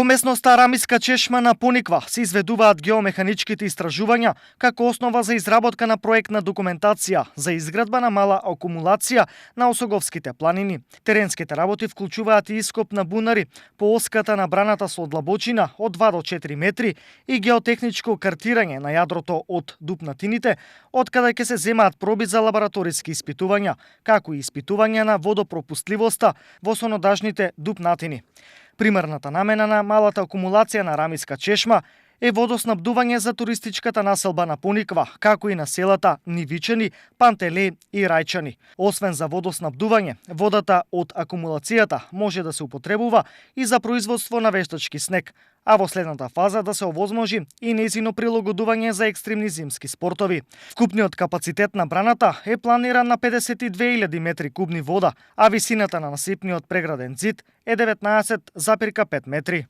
Во местноста Рамиска чешма на Пониква се изведуваат геомеханичките истражувања како основа за изработка на проектна документација за изградба на мала акумулација на Осоговските планини. Теренските работи вклучуваат и ископ на бунари по оската на браната со длабочина од 2 до 4 метри и геотехничко картирање на јадрото од дупнатините, од каде ќе се земаат проби за лабораториски испитувања, како и испитувања на водопропустливоста во сонодажните дупнатини. Примерната намена на малата акумулација на Рамиска чешма е водоснабдување за туристичката населба на Пониква, како и на селата Нивичани, Пантеле и Рајчани. Освен за водоснабдување, водата од акумулацијата може да се употребува и за производство на вештачки снег, а во следната фаза да се овозможи и нејзино прилагодување за екстремни зимски спортови. Вкупниот капацитет на браната е планиран на 52.000 метри кубни вода, а висината на насипниот преграден зид е 19,5 метри.